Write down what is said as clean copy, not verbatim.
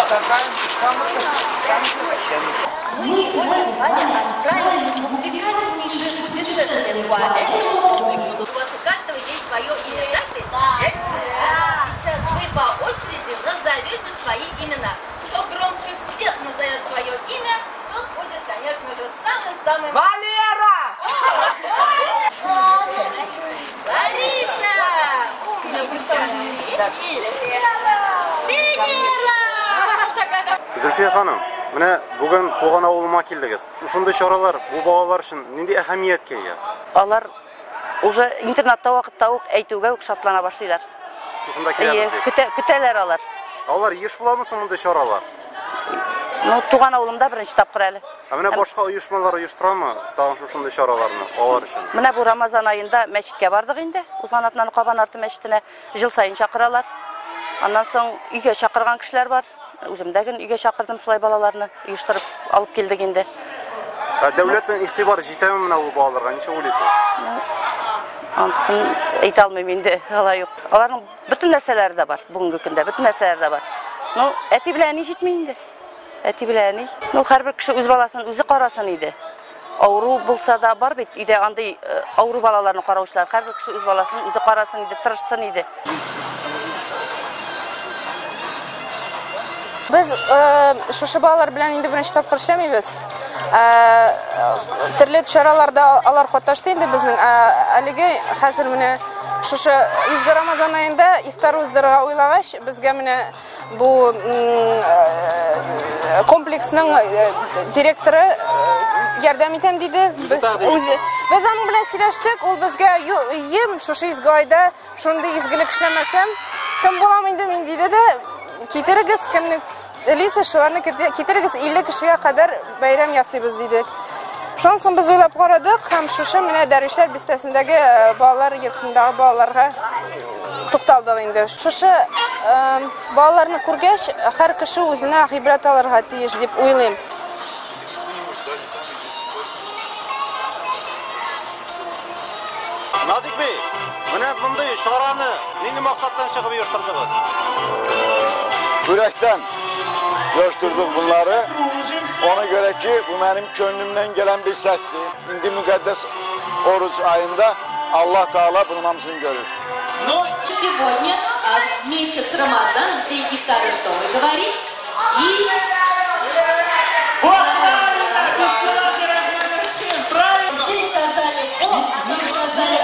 Мы сегодня с вами отправимся в увлекательнейшее путешествие по этому комплексу. У вас у каждого есть свое имя, так ведь? Да. Есть? Да. Сейчас вы по очереди назовете свои имена. Кто громче всех назовет свое имя, тот будет, конечно же, самым-самым... Валера! Лариса! Умничка! Венера! Зөлфия ханым, менә бүген туган авылыма килдегез. Шушындый чаралар бу балалар өчен нинди әһәмияткә ия? Алар уже интернатта вакытта ук әйтүгә үк шатлана башлыйлар. Шушында киләбез дип. Көтәләр алар. Алар еш буламы соң мондый чаралар? Ну, туган авылымда беренче тапкыр әле. Ә менә башка оешмалар оештырамы тагын шушындый чараларны алар өчен? Менә бу Рамазан аенда мәчеткә бардык инде. Узган атнаны Кабан арты мәчетенә ел саен чакыралар. Аннан соң өйгә чакырган кешеләр бар. Үзем дә гел өйгә чакырдым шулай балаларны, оештырып алып килдек инде. Ә дәүләтнең игътибары җитәме менә бу балаларга? Ничек уйлыйсыз? Анысын әйтә алмыйм инде, алай юк. Аларның бөтен нәрсәләре дә бар бүгенге көндә, бөтен нәрсәләре дә бар. Ну, әти белән әни җитми инде. Әти белән әни. Ну, һәрбер кеше үз баласын үзе карасын иде. Авыру булса да бар бит, өйдә андый авыру балаларны караучылар. Һәрбер кеше үз баласын үзе карасын иде, тырышсын иде. Без шушы балалар белән инде беренче тапкыр эшләмибез. Төрле чараларда алар катнашты инде безнең. Әлеге хәзер менә шушы изге Рамазан аенда ифтар уздырырга уйлагач, безгә менә бу комплексның директоры ярдәм итәм диде. Үзе. Без аның белән сөйләштек, ул безгә ем шушы изге айда шундый изгелек эшләмәсәм, кем булам инде мин диде дә, китерегез кемне телисез, шуларны китерегез, 50 кешегә кадәр бәйрәм ясыйбыз диде. Шуннан соң без уйлап карадык һәм шушы менә Дәрвишләр бистәсендәге балалар йортындагы балаларга тукталдык инде. Шушы балаларны күргәч, һәр кеше үзенә гыйбрәт алырга тиеш дип уйлыйм. Надик бей, менә мондый чараны нинди максаттан чыгып оештырдыгыз? Yürekten coşturduk bunları. Ona göre ki bu benim gönlümden gelen bir sesti. İndi müqəddəs oruç ayında Allah Teala bunun hamısını görür. Сегодня месяц Рамазан, день ифтара, что мы говорим? Здесь сказали О, а там сказали